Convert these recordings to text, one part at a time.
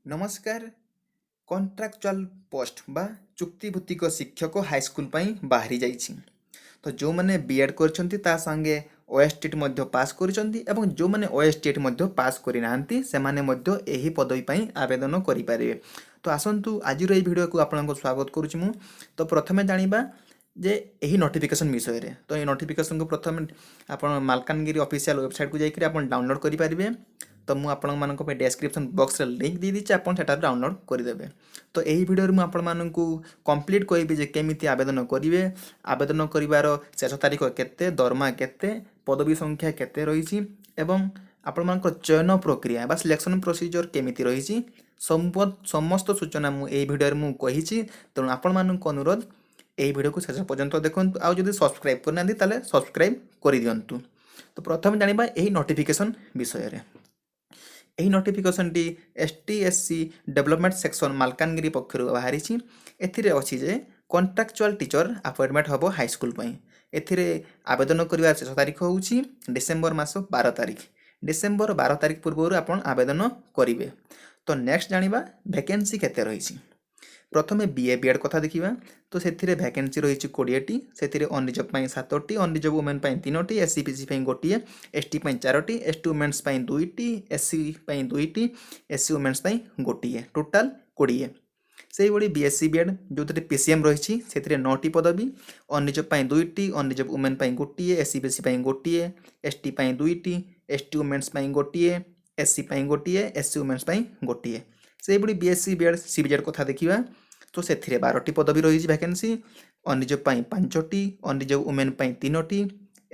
ନମସ୍କାର। Contractual post ବା ଚୁକ୍ତିଭିତ୍ତିକ ଶିକ୍ଷକ ହାଇସ୍କୁଲ ପାଇଁ ବାହାରି ଯାଇଛି। ତ ଯେଉଁମାନେ ବି ଏଡ଼୍ କରିଛନ୍ତି, ତା ସାଙ୍ଗେ ଓଏସଟେଟ୍ ମଧ୍ୟ ପାସ୍ କରିଛନ୍ତି ଏବଂ ଯେଉଁମାନେ ଓଏସଟେଟ୍ ମଧ୍ୟ ପାସ୍ କରିନାହାନ୍ତି, ସେମାନେ ମଧ୍ୟ ଏହି ପଦବୀ ପାଇଁ ଆବେଦନ କରିପାରିବେ। ତ ଆସନ୍ତୁ, ଆଜିର ଏହି ଭିଡ଼ିଓକୁ ଆପଣଙ୍କୁ ସ୍ୱାଗତ କରୁଛି ମୁଁ। ତ ପ୍ରଥମେ ଜାଣିବା ଯେ ଏହି ନୋଟିଫିକେସନ୍ ବିଷୟରେ। ତ ଏହି ନୋଟିଫିକେସନ୍କୁ ପ୍ରଥମେ ଆପଣ ମାଲକାନଗିରି ଅଫିସିଆଲ୍ ୱେବସାଇଟ୍କୁ ଯାଇକରି ଆପଣ ଡାଉନଲୋଡ଼୍ କରିପାରିବେ। ତ ମୁଁ ଆପଣମାନଙ୍କ ପାଇଁ ଡେସ୍କ୍ରିପସନ୍ ବକ୍ସରେ ଲିଙ୍କ୍ ଦେଇଦେଇଛି, ଆପଣ ସେଠାରୁ ଡାଉନଲୋଡ଼୍ କରିଦେବେ। ତ ଏହି ଭିଡ଼ିଓରେ ମୁଁ ଆପଣମାନଙ୍କୁ କମ୍ପ୍ଲିଟ୍ କହିବି ଯେ କେମିତି ଆବେଦନ କରିବେ, ଆବେଦନ କରିବାର ଶେଷ ତାରିଖ କେତେ, ଦରମା କେତେ, ପଦବୀ ସଂଖ୍ୟା କେତେ ରହିଛି ଏବଂ ଆପଣମାନଙ୍କ ଚୟନ ପ୍ରକ୍ରିୟା ବା ସିଲେକ୍ସନ୍ ପ୍ରୋସିଜର୍ କେମିତି ରହିଛି, ସମସ୍ତ ସୂଚନା ମୁଁ ଏହି ଭିଡ଼ିଓରେ ମୁଁ କହିଛି। ତେଣୁ ଆପଣମାନଙ୍କୁ ଅନୁରୋଧ, ଏହି ଭିଡ଼ିଓକୁ ଶେଷ ପର୍ଯ୍ୟନ୍ତ ଦେଖନ୍ତୁ। ଆଉ ଯଦି ସବସ୍କ୍ରାଇବ୍ କରିନାହାନ୍ତି, ତାହେଲେ ସବସ୍କ୍ରାଇବ୍ କରିଦିଅନ୍ତୁ। ତ ପ୍ରଥମେ ଜାଣିବା ଏହି ନୋଟିଫିକେସନ୍ ବିଷୟରେ। ଏହି ନୋଟିଫିକେସନ୍ଟି ST SC development section, Malkangiri ପକ୍ଷରୁ ବାହାରିଛି। ଏଥିରେ ଅଛି ଯେ କଣ୍ଟ୍ରାକ୍ଚୁଆଲ୍ ଟିଚର୍ ଆପଏଣ୍ଟମେଣ୍ଟ ହେବ ହାଇସ୍କୁଲ ପାଇଁ। ଏଥିରେ ଆବେଦନ କରିବାର ଶେଷ ତାରିଖ ହେଉଛି ଡିସେମ୍ବର ମାସ 12 ତାରିଖ। ଡିସେମ୍ବର 12 ତାରିଖ ପୂର୍ବରୁ ଆପଣ ଆବେଦନ କରିବେ। ତ ନେକ୍ସଟ ଜାଣିବା ଭ୍ୟାକେନ୍ସି କେତେ ରହିଛି। ପ୍ରଥମେ ବିଏ ବି ଏଡ଼୍ କଥା ଦେଖିବା। ତ ସେଥିରେ ଭ୍ୟାକେନ୍ସି ରହିଛି 20ଟି। ସେଥିରେ ଅନରିଜର୍ଭ ପାଇଁ ସାତଟି, ଅନରିଜର୍ଭ ଓମେନ୍ ପାଇଁ ତିନୋଟି, ଏସଇବିସି ପାଇଁ ଗୋଟିଏ, ଏସ୍ ଟି ପାଇଁ ଚାରୋଟି, ଏସ୍ ଟି ଓମେନ୍ସ ପାଇଁ ଦୁଇଟି, ଏସ୍ ସି ପାଇଁ ଦୁଇଟି, ଏସ୍ ସି ଓମେନ୍ସ ପାଇଁ ଗୋଟିଏ, ଟୋଟାଲ୍ 20। ସେଇଭଳି ବିଏସସି ବି ଏଡ଼୍, ଯେଉଁଥିରେ ପିସିଏମ୍ ରହିଛି, ସେଥିରେ ନଅଟି ପଦବୀ। ଅନରିଜର୍ଭ ପାଇଁ ଦୁଇଟି, ଅନରିଜର୍ଭ ଓମେନ୍ ପାଇଁ ଗୋଟିଏ, ଏସଇବିସି ପାଇଁ ଗୋଟିଏ, ଏସ୍ ଟି ପାଇଁ ଦୁଇଟି, ଏସ୍ ଟି ଓମେନ୍ସ ପାଇଁ ଗୋଟିଏ, ଏସ୍ ସି ପାଇଁ ଗୋଟିଏ, ଏସ୍ ସି ଓମେନ୍ସ ପାଇଁ ଗୋଟିଏ। ସେଇଭଳି ବିଏସସି ବି ଏଡ଼୍ ସିବିଜେଡ଼ କଥା ଦେଖିବା। ତ ସେଥିରେ 12ଟି ପଦବୀ ରହିଛି ଭ୍ୟାକେନ୍ସି। ଅନରିଜର୍ଭ ପାଇଁ ପାଞ୍ଚଟି, ଅନରିଜର୍ଭ ଓମେନ୍ ପାଇଁ ତିନୋଟି,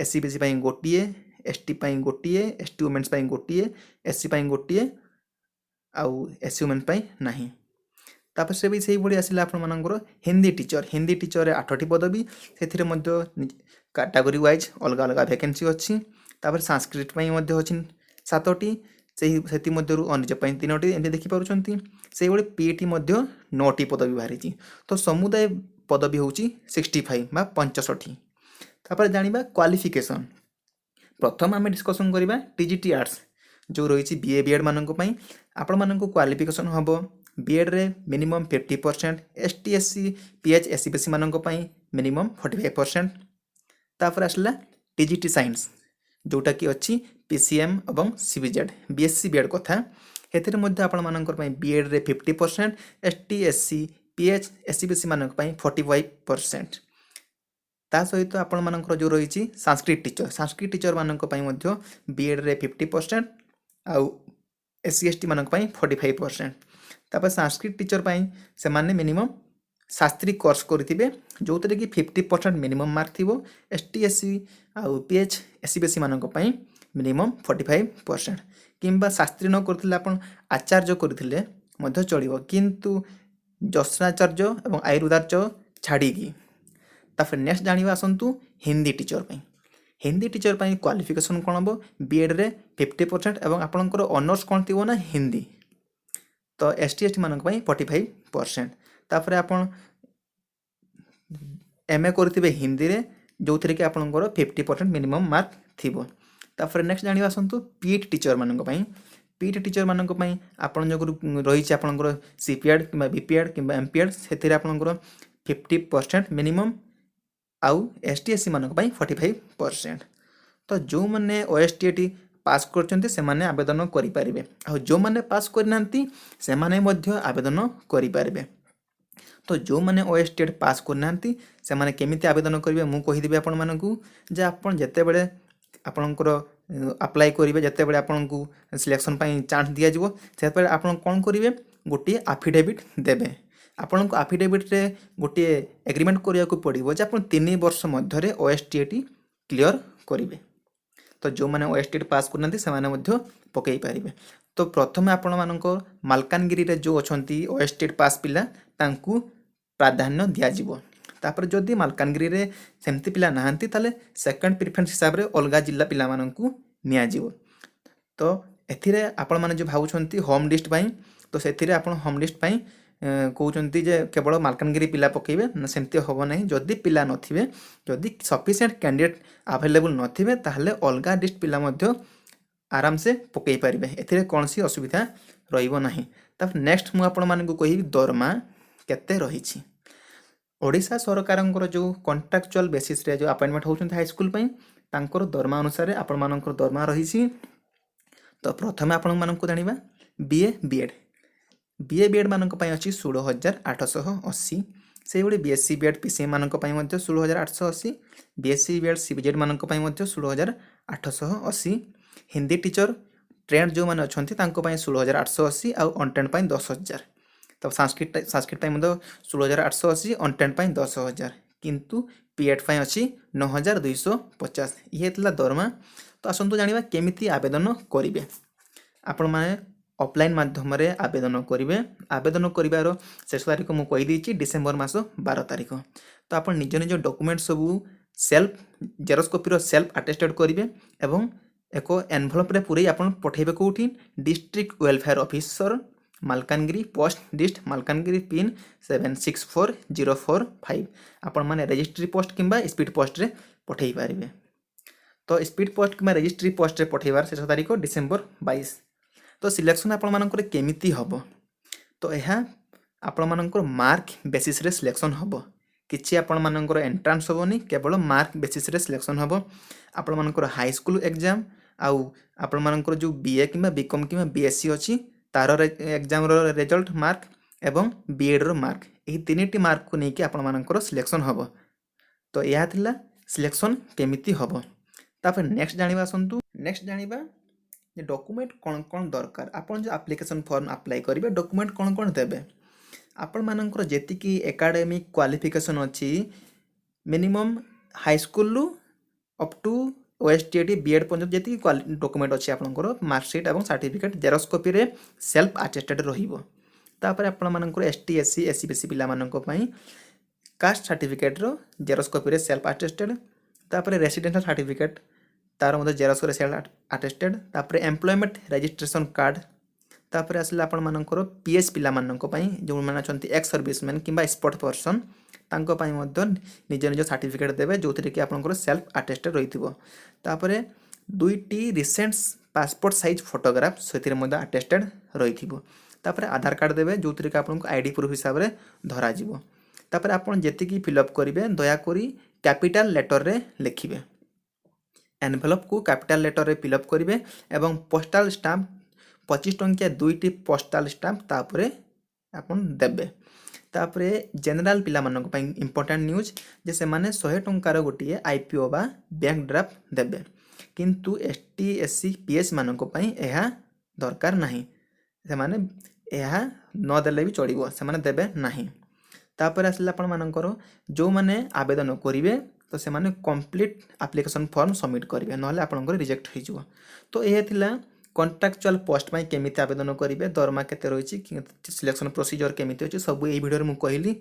ଏସଇବିସି ପାଇଁ ଗୋଟିଏ, ଏସ୍ ଟି ପାଇଁ ଗୋଟିଏ, ଏସ୍ ଟି ଓମେନ୍ସ ପାଇଁ ଗୋଟିଏ, ଏସ୍ ସି ପାଇଁ ଗୋଟିଏ ଆଉ ଏସ୍ ସି ଓମେନ୍ସ ପାଇଁ ନାହିଁ। ତାପରେ ସେ ବି ସେଇଭଳି ଆସିଲା ଆପଣମାନଙ୍କର ହିନ୍ଦୀ ଟିଚର୍। ହିନ୍ଦୀ ଟିଚର୍ରେ ଆଠଟି ପଦବୀ। ସେଥିରେ ମଧ୍ୟ କାଟାଗୋରୀ ୱାଇଜ୍ ଅଲଗା ଅଲଗା ଭ୍ୟାକେନ୍ସି ଅଛି। ତାପରେ ସାଂସ୍କ୍ରିଟ ପାଇଁ ମଧ୍ୟ ଅଛି ସାତଟି, ସେଥିମଧ୍ୟରୁ ଅନରିଜର୍ଭ ପାଇଁ ତିନୋଟି, ଏମିତି ଦେଖିପାରୁଛନ୍ତି। ସେଇଭଳି ପିଇଟି ମଧ୍ୟ ନଅଟି ପଦବୀ ବାହାରିଛି। ତ ସମୁଦାୟ ପଦବୀ ହେଉଛି 65 ବା 65। ତାପରେ ଜାଣିବା କ୍ୱାଲିଫିକେସନ୍। ପ୍ରଥମେ ଆମେ ଡିସ୍କସନ୍ କରିବା ଟିଜିଟି ଆର୍ଟ୍ସ, ଯେଉଁ ରହିଛି ବିଏ ବି ଏଡ଼୍ ମାନଙ୍କ ପାଇଁ। ଆପଣମାନଙ୍କୁ କ୍ୱାଲିଫିକେସନ୍ ହେବ ବିଏଡ଼୍ରେ minimum 50%, ST, SC, PH, SEBC ମାନଙ୍କ ପାଇଁ ମିନିମମ୍ 45%। ତାପରେ ଆସିଲା ଟିଜିଟି ସାଇନ୍ସ, ଯେଉଁଟାକି ଅଛି ପିସିଏମ୍ ଏବଂ ସିବିଜେଡ଼, ବିଏସସି ବି ଏଡ଼୍ କଥା। ଏଥିରେ ମଧ୍ୟ ଆପଣମାନଙ୍କର ପାଇଁ ବିଏଡ଼୍ରେ 50%, ST, SC, PH, SEBC ମାନଙ୍କ ପାଇଁ 45%। ତା ସହିତ ଆପଣମାନଙ୍କର ଯେଉଁ ରହିଛି ସାଂସ୍କ୍ରିଟ ଟିଚର୍, ସାଂସ୍କ୍ରିଟ ଟିଚର୍ମାନଙ୍କ ପାଇଁ ମଧ୍ୟ ବିଏଡ଼୍ରେ 50% ଆଉ ଏସ୍ ସି, ଏସ୍ ଟି ମାନଙ୍କ ପାଇଁ 45%। ତାପରେ ସାଂସ୍କ୍ରିଟ ଟିଚର୍ ପାଇଁ ସେମାନେ ମିନିମମ୍ ଶାସ୍ତ୍ରୀ କୋର୍ସ କରିଥିବେ, ଯେଉଁଥିରେ କି 50% ମିନିମମ୍ ମାର୍କ ଥିବ। ଏସ୍ ଟି, ଏସ୍ ସି ଆଉ ପିଏଚ୍, ଏସଇବିସି ମାନଙ୍କ ପାଇଁ ମିନିମମ୍ 45% କିମ୍ବା ଶାସ୍ତ୍ରୀ ନ କରିଥିଲେ ଆପଣ ଆଚାର୍ଯ୍ୟ କରିଥିଲେ ମଧ୍ୟ ଚଳିବ, କିନ୍ତୁ ଯଶ୍ନାଚାର୍ଯ୍ୟ ଏବଂ ଆୟୁର୍ବେଦାଚାର୍ଯ୍ୟ ଛାଡ଼ିକି। ତାପରେ ନେକ୍ସଟ ଜାଣିବା ଆସନ୍ତୁ ହିନ୍ଦୀ ଟିଚର୍ ପାଇଁ। ହିନ୍ଦୀ ଟିଚର୍ ପାଇଁ କ୍ୱାଲିଫିକେସନ୍ କ'ଣ ହେବ? ବିଏଡ଼୍ରେ 50% ଏବଂ ଆପଣଙ୍କର ଅନର୍ସ କ'ଣ ଥିବ ନା ହିନ୍ଦୀ। ତ ଏସ୍ ଟି, ଏସ୍ ଟି ମାନଙ୍କ ପାଇଁ 45%। ତାପରେ ଆପଣ ଏମ୍ଏ କରିଥିବେ ହିନ୍ଦୀରେ, ଯେଉଁଥିରେ କି ଆପଣଙ୍କର 50% ମିନିମମ୍ ମାର୍କ ଥିବ। ତାପରେ ନେକ୍ସଟ ଜାଣିବା ଆସନ୍ତୁ ପିଇଟି ଟିଚର୍ମାନଙ୍କ ପାଇଁ। ପିଇଟି ଟିଚର୍ମାନଙ୍କ ପାଇଁ ଆପଣ ଯେଉଁ ରହିଛି ଆପଣଙ୍କର ସିପିଏଡ଼୍ କିମ୍ବା ବିପିଏଡ଼୍ କିମ୍ବା ଏମ୍ପିଏଡ଼୍, ସେଥିରେ ଆପଣଙ୍କର 50% ମିନିମମ୍ ଆଉ ଏସ୍ ଟି, ଏସ୍ ସି ମାନଙ୍କ ପାଇଁ 45%। ତ ଯେଉଁମାନେ ଓଏସଟେଟ୍ ପାସ୍ କରିଛନ୍ତି, ସେମାନେ ଆବେଦନ କରିପାରିବେ ଆଉ ଯେଉଁମାନେ ପାସ୍ କରିନାହାନ୍ତି, ସେମାନେ ମଧ୍ୟ ଆବେଦନ କରିପାରିବେ। ତ ଯେଉଁମାନେ ଓଏସଟେଟ୍ ପାସ୍ କରିନାହାନ୍ତି, ସେମାନେ କେମିତି ଆବେଦନ କରିବେ, ମୁଁ କହିଦେବି ଆପଣମାନଙ୍କୁ ଯେ ଆପଣ ଯେତେବେଳେ ଆପଣଙ୍କର ଆପ୍ଲାଏ କରିବେ, ଯେତେବେଳେ ଆପଣଙ୍କୁ ସିଲେକ୍ସନ୍ ପାଇଁ ଚାନ୍ସ ଦିଆଯିବ, ସେତେବେଳେ ଆପଣ କ'ଣ କରିବେ? ଗୋଟିଏ ଆଫିଡେଭିଟ୍ ଦେବେ। ଆପଣଙ୍କୁ ଆଫିଡେଭିଟ୍ରେ ଗୋଟିଏ ଏଗ୍ରିମେଣ୍ଟ କରିବାକୁ ପଡ଼ିବ ଯେ ଆପଣ 3 ବର୍ଷ ମଧ୍ୟରେ ଓଏସଟିଏଟି କ୍ଲିଅର୍ କରିବେ। ତ ଯେଉଁମାନେ ଓଏସଟିଏଟି ପାସ୍ କରିନାହାନ୍ତି, ସେମାନେ ମଧ୍ୟ ପକାଇ ପାରିବେ। ତ ପ୍ରଥମେ ଆପଣମାନଙ୍କ ମାଲକାନଗିରିରେ ଯେଉଁ ଅଛନ୍ତି ଓଏସଟିଏଟି ପାସ୍ ପିଲା, ତାଙ୍କୁ ପ୍ରାଧାନ୍ୟ ଦିଆଯିବ। ତାପରେ ଯଦି ମାଲକାନଗିରିରେ ସେମିତି ପିଲା ନାହାନ୍ତି, ତାହେଲେ ସେକେଣ୍ଡ ପ୍ରିଫରେନ୍ସ ହିସାବରେ ଅଲଗା ଜିଲ୍ଲା ପିଲାମାନଙ୍କୁ ନିଆଯିବ। ତ ଏଥିରେ ଆପଣମାନେ ଯେଉଁ ଭାବୁଛନ୍ତି ହୋମ୍ ଡିଷ୍ଟ ପାଇଁ, ତ ସେଥିରେ ଆପଣ ହୋମ୍ ଡିଷ୍ଟ ପାଇଁ କହୁଛନ୍ତି ଯେ କେବଳ ମାଲକାନଗିରି ପିଲା ପକାଇବେ ନା, ସେମିତି ହେବ ନାହିଁ। ଯଦି ପିଲା ନଥିବେ, ଯଦି ସଫିସିଏଣ୍ଟ କ୍ୟାଣ୍ଡିଡେଟ୍ ଆଭେଲେବୁଲ୍ ନଥିବେ, ତାହେଲେ ଅଲଗା ଡିଷ୍ଟ ପିଲା ମଧ୍ୟ ଆରାମସେ ପକାଇ ପାରିବେ। ଏଥିରେ କୌଣସି ଅସୁବିଧା ରହିବ ନାହିଁ। ତାପରେ ନେକ୍ସଟ ମୁଁ ଆପଣମାନଙ୍କୁ କହିବି ଦରମା କେତେ ରହିଛି। ଓଡ଼ିଶା ସରକାରଙ୍କର ଯେଉଁ କଣ୍ଟ୍ରାକ୍ଚୁଆଲ୍ ବେସିସ୍ରେ ଯେଉଁ ଆପଏଣ୍ଟମେଣ୍ଟ ହେଉଛନ୍ତି ହାଇସ୍କୁଲ ପାଇଁ, ତାଙ୍କର ଦରମା ଅନୁସାରେ ଆପଣମାନଙ୍କର ଦରମା ରହିଛି। ତ ପ୍ରଥମେ ଆପଣମାନଙ୍କୁ ଜାଣିବା ବି ଏ ବି ଏଡ଼୍। ବି ଏ ବି ଏଡ଼୍ ମାନଙ୍କ ପାଇଁ ଅଛି 16,880। ସେଇଭଳି B S C B Ed P C ମାନଙ୍କ ପାଇଁ ମଧ୍ୟ 16,880। B S C B Ed C B Z ମାନଙ୍କ ପାଇଁ ମଧ୍ୟ 16,880। ହିନ୍ଦୀ ଟିଚର ଟ୍ରେଣ୍ଡ ଯେଉଁମାନେ ଅଛନ୍ତି, ତାଙ୍କ ପାଇଁ 16,880 ଆଉ ଅନଟ୍ରେଣ୍ଡ ପାଇଁ 10,000। ତ ସାଂସ୍କ୍ରିଟ ପାଇଁ ମଧ୍ୟ 16,880, ଅନଟ୍ରେଣ୍ଡ ପାଇଁ 10,000, କିନ୍ତୁ ପି ଏଡ଼୍ ପାଇଁ ଅଛି 9,250। ଇଏ ଥିଲା ଦରମା। ତ ଆସନ୍ତୁ ଜାଣିବା କେମିତି ଆବେଦନ କରିବେ। ଆପଣମାନେ ଅଫଲାଇନ୍ ମାଧ୍ୟମରେ ଆବେଦନ କରିବେ। ଆବେଦନ କରିବାର ଶେଷ ତାରିଖ ମୁଁ କହିଦେଇଛି, ଡିସେମ୍ବର ମାସ 12 ତାରିଖ। ତ ଆପଣ ନିଜ ନିଜ ଡକୁମେଣ୍ଟ ସବୁ ସେଲ୍ଫ ଜେରକ୍ସ କପିର ସେଲ୍ଫ ଆଟେଷ୍ଟେଡ଼ କରିବେ ଏବଂ ଏକ ଏନଭଲପରେ ପୂରେଇ ଆପଣ ପଠାଇବେ। କେଉଁଠି? District welfare officer, Malkangiri, post dist Malkangiri, pin 764045। ଆପଣମାନେ ରେଜିଷ୍ଟ୍ରି ପୋଷ୍ଟ କିମ୍ବା ସ୍ପିଡ୍ ପୋଷ୍ଟରେ ପଠାଇ ପାରିବେ। ତ ସ୍ପିଡ୍ ପୋଷ୍ଟ କିମ୍ବା ରେଜିଷ୍ଟ୍ରି ପୋଷ୍ଟରେ ପଠାଇବାର ଶେଷ ତାରିଖ ଡିସେମ୍ବର 22। ତ ସିଲେକ୍ସନ୍ ଆପଣମାନଙ୍କର କେମିତି ହେବ? ତ ଏହା ଆପଣମାନଙ୍କର ମାର୍କ ବେସିସ୍ରେ ସିଲେକ୍ସନ୍ ହେବ। କିଛି ଆପଣମାନଙ୍କର ଏଣ୍ଟ୍ରାନ୍ସ ହେବନି, କେବଳ ମାର୍କ ବେସିସ୍ରେ ସିଲେକ୍ସନ୍ ହେବ। ଆପଣମାନଙ୍କର ହାଇସ୍କୁଲ ଏକ୍ଜାମ୍ ଆଉ ଆପଣମାନଙ୍କର ଯେଉଁ ବି ଏ କିମ୍ବା ବି କମ୍ କିମ୍ବା ବି ଏସ୍ ସି ଅଛି, ତା'ର ଏକ୍ଜାମ୍ର ରେଜଲ୍ଟ ମାର୍କ ଏବଂ ବି ଏଡ଼୍ର ମାର୍କ, ଏହି ତିନିଟି ମାର୍କକୁ ନେଇକି ଆପଣମାନଙ୍କର ସିଲେକ୍ସନ୍ ହେବ। ତ ଏହା ଥିଲା ସିଲେକ୍ସନ୍ କେମିତି ହେବ। ତାପରେ ନେକ୍ସଟ ଜାଣିବା, ଆସନ୍ତୁ ନେକ୍ସଟ ଜାଣିବା ଯେ ଡକୁମେଣ୍ଟ କ'ଣ କ'ଣ ଦରକାର। ଆପଣ ଯେଉଁ ଆପ୍ଲିକେସନ୍ ଫର୍ମ ଆପ୍ଲାଏ କରିବେ, ଡକୁମେଣ୍ଟ କ'ଣ କ'ଣ ଦେବେ? ଆପଣମାନଙ୍କର ଯେତିକି ଏକାଡେମିକ୍ କ୍ୱାଲିଫିକେସନ୍ ଅଛି, ମିନିମମ୍ ହାଇସ୍କୁଲରୁ up to OSTET B Ed ପର୍ଯ୍ୟନ୍ତ ଯେତିକି ଡକୁମେଣ୍ଟ ଅଛି, ଆପଣଙ୍କର ମାର୍କସିଟ୍ ଏବଂ ସାର୍ଟିଫିକେଟ୍ ଜେରକ୍ସ କପିରେ ସେଲ୍ଫ ଆଟେଷ୍ଟେଡ଼ ରହିବ। ତାପରେ ଆପଣମାନଙ୍କର S T, S C, S E B C ପିଲାମାନଙ୍କ ପାଇଁ କାଷ୍ଟ ସାର୍ଟିଫିକେଟ୍ର ଜେରକ୍ସ କପିରେ ସେଲ୍ଫ ଆଟେଷ୍ଟେଡ଼। ତାପରେ ରେସିଡେନ୍ସିଆଲ ସାର୍ଟିଫିକେଟ୍, ତାର ମଧ୍ୟ ଜେରକ୍ସରେ ସେଲ୍ଫ ଆଟେଷ୍ଟେଡ଼। ତାପରେ ଏମ୍ପ୍ଲୟମେଣ୍ଟ ରେଜିଷ୍ଟ୍ରେସନ୍ କାର୍ଡ଼। ତାପରେ ଆସିଲା ଆପଣମାନଙ୍କର ପି ଏଚ୍ ପିଲାମାନଙ୍କ ପାଇଁ, ଯେଉଁମାନେ ଅଛନ୍ତି ଏକ୍ସ ସର୍ଭିସମ୍ୟାନ୍ କିମ୍ବା ସ୍ପୋର୍ଟ ପର୍ସନ୍, ତାଙ୍କ ପାଇଁ ମଧ୍ୟ ନିଜ ନିଜ ସାର୍ଟିଫିକେଟ୍ ଦେବେ, ଯେଉଁଥିରେ କି ଆପଣଙ୍କର ସେଲ୍ଫ ଆଟେଷ୍ଟେଡ଼ ରହିଥିବ। ତାପରେ ଦୁଇଟି ରିସେଣ୍ଟ ପାସପୋର୍ଟ ସାଇଜ୍ ଫଟୋଗ୍ରାଫ, ସେଥିରେ ମଧ୍ୟ ଆଟେଷ୍ଟେଡ଼ ରହିଥିବ। ତାପରେ ଆଧାର କାର୍ଡ଼ ଦେବେ, ଯେଉଁଥିରେ କି ଆପଣଙ୍କୁ I D proof ହିସାବରେ ଧରାଯିବ। ତାପରେ ଆପଣ ଯେତିକି ଫିଲ୍ଅପ୍ କରିବେ, ଦୟାକରି କ୍ୟାପିଟାଲ ଲେଟରରେ ଲେଖିବେ। ଏନଭେଲପକୁ କ୍ୟାପିଟାଲ ଲେଟରରେ ଫିଲ୍ଅପ୍ କରିବେ ଏବଂ ପୋଷ୍ଟାଲ ଷ୍ଟାମ୍ପ, 25 ଟଙ୍କିଆ ଦୁଇଟି ପୋଷ୍ଟାଲ ଷ୍ଟାମ୍ପ ତାପରେ ଆପଣ ଦେବେ। ତାପରେ ଜେନେରାଲ ପିଲାମାନଙ୍କ ପାଇଁ ଇମ୍ପୋର୍ଟାଣ୍ଟ ନ୍ୟୁଜ୍ ଯେ ସେମାନେ 100 ଟଙ୍କାର ଗୋଟିଏ IPO ବା ବ୍ୟାଙ୍କ ଡ୍ରାଫ୍ଟ ଦେବେ, କିନ୍ତୁ S T, S C, P H ମାନଙ୍କ ପାଇଁ ଏହା ଦରକାର ନାହିଁ। ସେମାନେ ଏହା ନଦେଲେ ବି ଚଳିବ, ସେମାନେ ଦେବେ ନାହିଁ। ତାପରେ ଆସିଲା ଆପଣମାନଙ୍କର ଯେଉଁମାନେ ଆବେଦନ କରିବେ, ତ ସେମାନେ କମ୍ପ୍ଲିଟ୍ ଆପ୍ଲିକେସନ୍ ଫର୍ମ ସବମିଟ୍ କରିବେ, ନହେଲେ ଆପଣଙ୍କର ରିଜେକ୍ଟ ହୋଇଯିବ। ତ ଏହା ଥିଲା କଣ୍ଟ୍ରାକ୍ଚୁଆଲ୍ ପୋଷ୍ଟ ପାଇଁ କେମିତି ଆବେଦନ କରିବେ, ଦରମା କେତେ ରହିଛି, ସିଲେକ୍ସନ୍ ପ୍ରୋସିଜର୍ କେମିତି ଅଛି, ସବୁ ଏଇ ଭିଡ଼ିଓରେ ମୁଁ କହିଲି।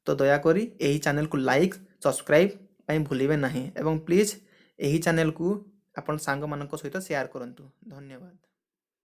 ତ ଦୟାକରି ଏହି ଚ୍ୟାନେଲକୁ ଲାଇକ୍, ସବସ୍କ୍ରାଇବ୍ ପାଇଁ ଭୁଲିବେ ନାହିଁ ଏବଂ ପ୍ଲିଜ୍ ଏହି ଚ୍ୟାନେଲକୁ ଆପଣ ସାଙ୍ଗମାନଙ୍କ ସହିତ ସେୟାର କରନ୍ତୁ। ଧନ୍ୟବାଦ।